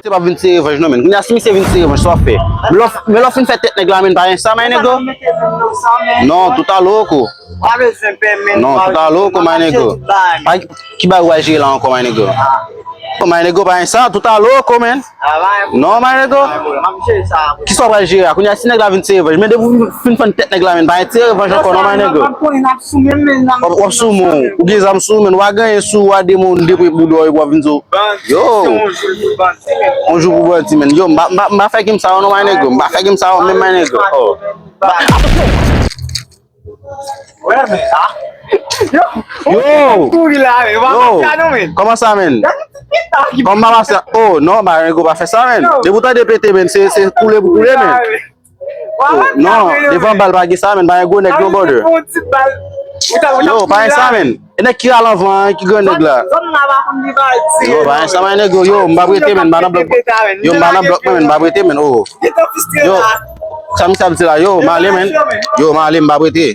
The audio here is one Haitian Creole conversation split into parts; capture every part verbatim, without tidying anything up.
W ap vin tire revanj non, menn. Kounye a, si misye vin tire revanj, sa w ap fè? Men lè w, men lè w fin fè tèt nèg la, menn, pa gen sa, my nigga. Non, tout a loko. Non, tout a loko, my nigga. Pa, ki bagay w al jere la ankò, my nigga? Oh, my nigga, pa gen sa, tout a loko, menn. Non, my nigga. Kisa w pral jere a? Kounye a, si nèg la vin tire revanj, men depi w fin fann tèt nèg la, menn, pa gen tire revanj ankò, non, my nigga. W ap, w ap sou men, w ap sou men, w a genyen sou, w a de moun depi boudò, epi w ap vin di w, yo. On jou pou bandi, menn. Yo, m pa, m pa, m pa fè game sa yo non, my nigga. M pa fè game sa yo menm, my nigga. Oh. Yo! Yo! Kòman sa, menn? Kòman m pa pase? Oh, non, my nigga, pa fè sa, menn. Depi w tande pete, menn, se, se koule pou koule, menn. Oh, non, devan bal pa gen sa, menn, pa gen gwo nèg non, brother. Yo, pa gen sa, menn. E nèg ki ral anvan an, ki gran nèg la. Yo, pa gen sa, my nigga, yo, m p ap rete, menn, m pa nan blòk. Yo, m pa nan blòk mwen, menn, m p ap rete, menn, oh. Yo, sa misye ap di la, yo, m ale, menn. Yo, m ale, m p ap rete.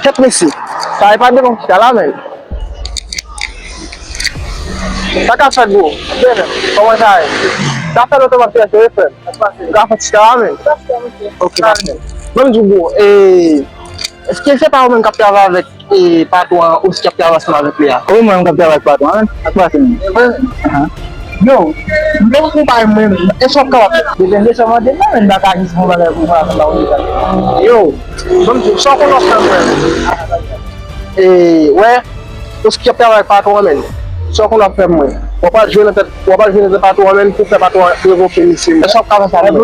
Kèt mesye, sa e pa de bon chita la, menn. Sa k ap fèt, bro? Byen, kòman sa ye? Sa fè lontan m ap chèche w, frè m. Ou ka fè chita la, menn? Ok, pase. Ban m di w, bro, e, èske se pa ou menm k ap travay avèk, e, patwon an, osi k ap travay ansanm avèk li a? Wi, mwen menm k ap travay ak patwon an, menn. Sa k pase, menn? Yo, m te konprann mwen, e sa w ap kapab fè? Depi m desann mande mwen, menn, m pa ka jis bon bagay pou mwen, mwen pa konn sa. Yo, ban m di w, sa w konn w ap fè mwen? E, wè, osi k ap travay ak patwon an, menn. Sa w konn w ap fè mwen? W ap al jwe nan tèt, w ap al jwe nan tèt patwon an, menn, pou fè patwon an revoke misye, menn. Sa w ap ka fè sa, menn?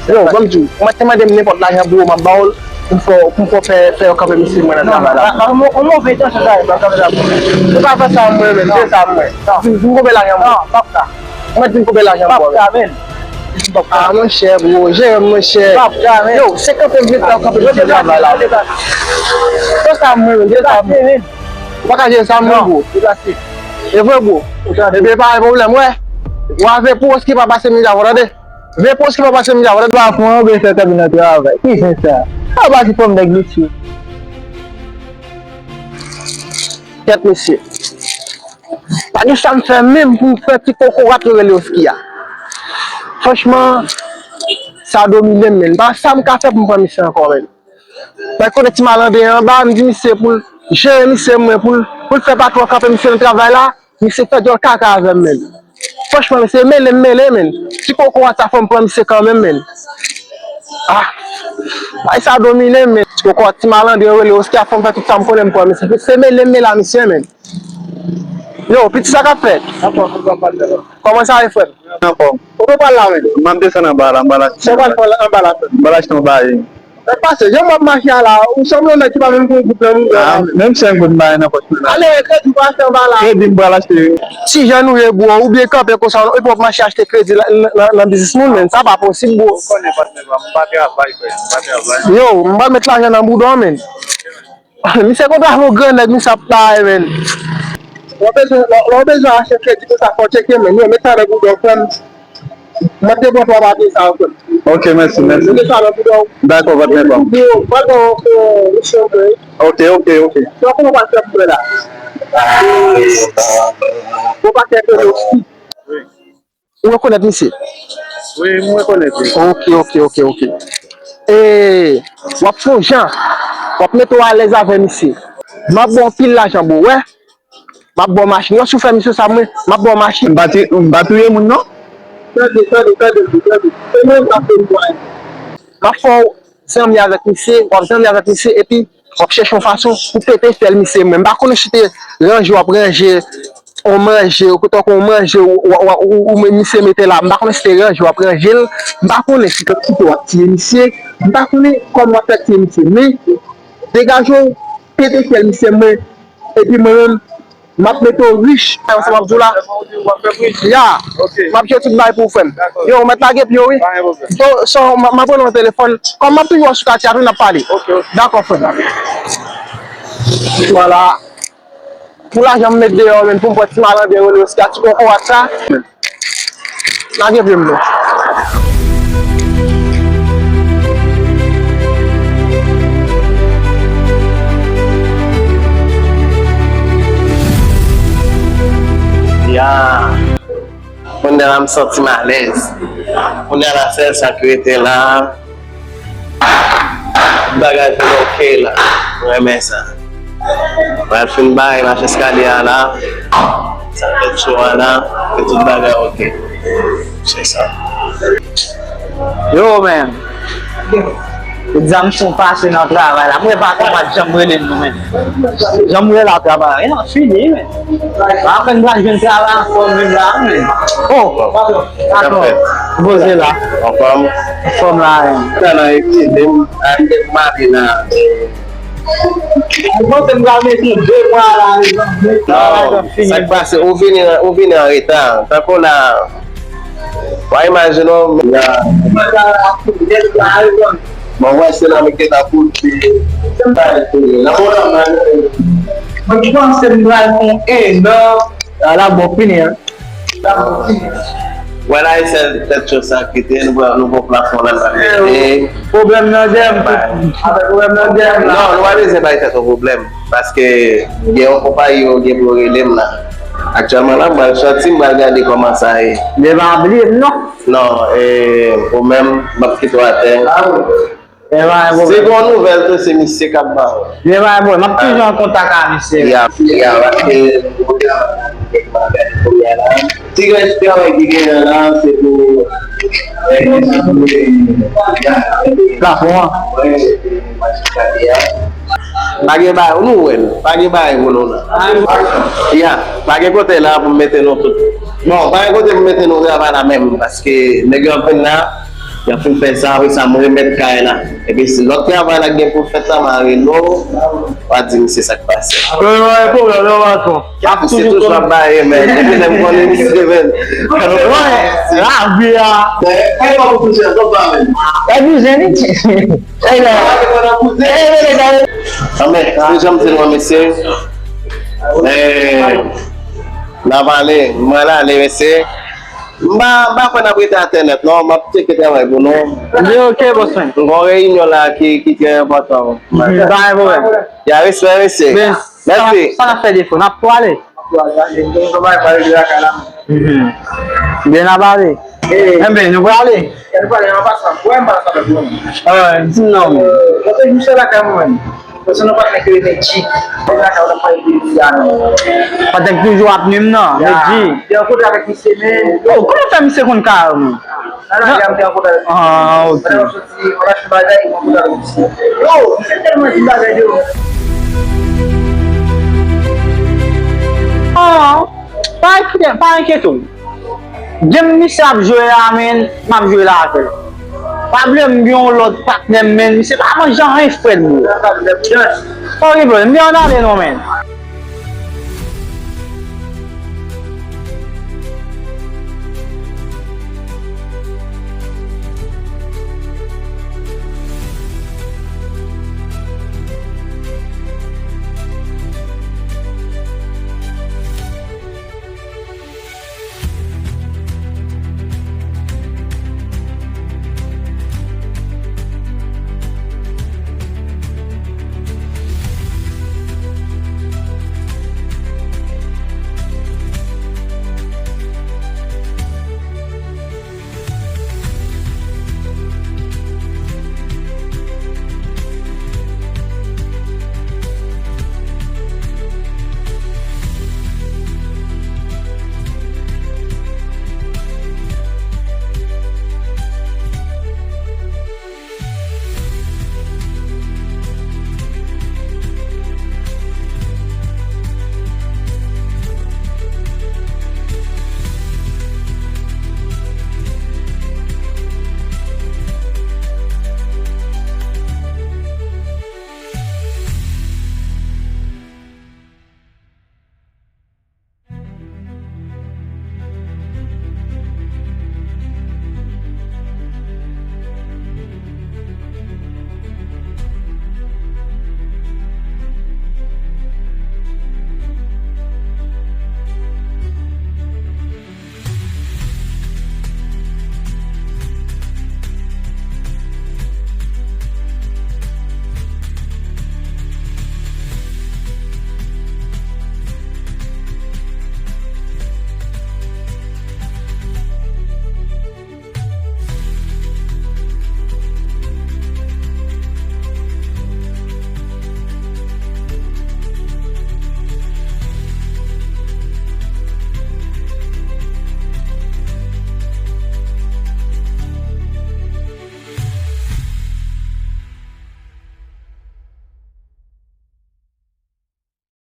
Yo, ban m di w, ou mèt te mande m nenpòt lajan, bro, m ap ba w l. Pou m fè, pou m fè, fè yo kanpe misye mwen nan travay la. Non, non, non, move entansyon sa yo, pa kanpe la pou mwen. Ou pa fè sa mwen menm, se sa mwen. Di m konbyen lajan m. Non, p ap ka. Mwen di m konbyen lajan m. P ap ka, menn. Ah, monchè, bro, jere m, monchè. P ap ka, menn. Yo, se kanpe m vle fè yo kanpe misye nan travay la. Se sa mwen menm, se sa mwen. Ou pa ka jere sa mwen, bro. Deplase. E vre, bro. Ebyen, pa gen pwoblèm, wè. Ou a ve pou osi pa pase mizè, tande. Veye pwosye pa pase mizè, w tande. Patwon an oubyen fè kanpe nan travay. Ki jan sa? Sa pa ti fanm nèg li sou. Kèt mesye. Pa gen sa m fè menm pou m fè ti kokorat yo rele Oski a. Franchman, sa domine m, menn. Pa sa m ka fè pou m pran misye ankò, menn. Mwen konnen ti malandren anba, m di misye pou l jere misye mwen, pou l, pou l fè patwon kanpe misye nan travay la. Misye fè djòl kaka avè m, menn. Franchman, mesye, mele m mele, menn. Ti kokorat sa fò m pran misye kanmenm, menn. Ah! Bagay sa domine m, menn. Ti kokorat ti malandren yo rele Oski a fò m fè tout sa m konnen m pran misye. Se mele m mele a misye, menn. Yo, piti sa k ap fèt? Kòman sa ye, frè m? Anfòm. Kote w pral la, menn? M ap desann anba la, m pral achte. Sa w pral fè anba la, frè m? M pral achte yon bagay. Sa k pase? Jan w ap mache a la, ou sanble yon nèg ki pa menm gen yon goud nan mouda. Ah, menm senk goud m pa gen nan pòch mwen la. Ale, kredi w pa achte anba la. Kredi m pral achte. Ti jan nou ye, bro, ou byen kanpe konsa, epi w ap mache achte kredi nan, nan, nan biznis moun, menn, sa pa posib, bro. Ou konnen patnè pa m, m pa travay, frè, m pa travay. Yo, m pral met lajan nan bouda w, menn. Misye konn travay yon gran nèg, misye ap bay, menn. Lè w bezwen, lè, lè w bezwen achte kredi konsa, fò w tcheke, menn. Yo, met sa nan bouda w, frè m. Mwen te pran twa papye sa yo, frè m. Ok, mèsi, mèsi. Mete sa nan bouda w. Dakò, patnè pa m. Mwen te pran, euh, ok, ok, ok. Sa w konn w pral fè pou mwen la? Bon, pa kè ke yo. Wi. Ou rekonèt misye? Wi, m rekonèt li. Ok, ok, ok, ok. E, w ap fè yon jan. W ap mete w alèz avè misye. M ap ba w anpil lajan, bro, wè. M ap ba w machin. Yo, si w fè misye sa, mwen, m ap ba w machin. M pa ti-, m pa touye moun, non. Tande, tande, tande, tande. Se mwen k ap fè m pran. M ap fè w zanmi avèk misye, w ap zanmi avèk misye, epi w ap chèche yon fason pou pete fyèl misye. Mwen, m pa konnen si te ranje w ap ranje yon manje, ou tankou yon manje, ou, ou, ou, ou, ou misye mete la. M pa konnen si te ranje w ap ranje l. M pa konnen si te kite w ap tiye misye. M pa konnen kòman w ap fè tiye misye. Men, degaje w, pete fyèl misye, mwen. Epi mwen menm, m ap mete w rich, sa m ap di w la. W ap fè m rich? Ya. Ok. M ap jere tout bagay pou ou, frè m. Dakò. Yo, ou mèt lage pye w, wi. Pa gen pwoblèm. Yo, so, m, m ap rele w nan telefòn. Kòm m ap toujou sou katye a tou, n ap pale. Ok, ok. Dakò, frè m. Vwala. Pou lajan m met deyò, menn, pou m pran ti malandren rele Oski a, ti kokorat sa. Lage pye m, non. Ah, kounye a la, m santi m alèz. Kounye a la, sèl sa k rete la, bagay vin oke la. M renmen sa. Pral fin bay mach eskalye a la. Sa tèt cho a la. Pou tout bagay oke. Se sa. Yo, men. Egzanm son pase nan travay la. Mwen pa konn janm rele nou, men. Janm rele la travay la. E nan fini, men. Apre n pral jwenn travay anfòm menm la, men. Oh! Dakò. Poze la. Anfòm? Anfòm la, men. Sa nan epi, men, ak tèt mare la. Mwen panse m pral mete de mwa la, men. Non, sa k pase, ou vini, ou vini an reta. Tankou la, w a imajine w, men. Bon, wè, se la, men, ke ta pote. Mwen panse m pral fè enn an. Ala bon fini, an. Wè la, e sèl tèt cho sa ki te, nou pran, nou pran plafon la, nou pa mete. Pwoblèm nan dèyè m, tout. Avèk pwoblèm nan dèyè m la. Non, nou pa bezwen bay tèt ou pwoblèm. Paske gen yon konpayi yo gen pou yo rele m la. Aktyèlman la, m pral sòti, m pral gade kòman sa ye. Men pa bliye m, non. Non, e, ou menm, m ap kite w atè. E pa gen pwoblèm. Si gon nouvèl tou, se misye k ap ba ou. E pa gen pwoblèm. M ap toujou an kontak ak misye. Ya, ya, paske ti rès travay ki genyen la, se pou plafon an. Pa gen bagay, nou wè l. Pa gen bagay pou nou la. Ya, pa gen kote la pou mete nou tout. Bon, pa gen kote pou mete nou travay la menm, paske nèg yo ap vin la, y ap fin fè sa, apre sa, m remèt kay la. Epi, si lòt travay la gen pou fèt la, m a rele w, w a di m se sa k pase. Yo, yo, yo, pwoblèm, yo, patwon. Misye toujou ap baye, men. Depi lè m konnen misye, men. Wè, lavi a. E bouzen li. Anben, se jan m di nou an, mesye. E, n a pale, mwen la, ale, mesye. M pa, m pa kwè n ap rete atè nèt, non. M ap tcheke travay pou nou. Li oke, bòs mwen. M gon reyinyon la ki, ki trè enpòtan. Mhm, pa gen pwoblèm. Ya, respè, mesye. Mèsi. Sa n ap fè defo, n ap pwale. Mhm. Byen ap ale. Enben, nou prale. Alright, di m non. Paske nou pa t mete Medjy. Paten k toujou ap nwi m nan, Medjy. Te rankontre avèk misye, men. Oh, kòman fè misye konn kay ou menm? Ah, ok. Yo, misye tèlman di bagay de yo. Ah, pa enkyete, pa enkyete w. Game misye ap jwe a, men, m ap jwe la avè l. Pa bliye m gen yon lòt patnè m, men, misye pa manje anyen frèt, bro. Ok, bro, m gen ann ale non, men.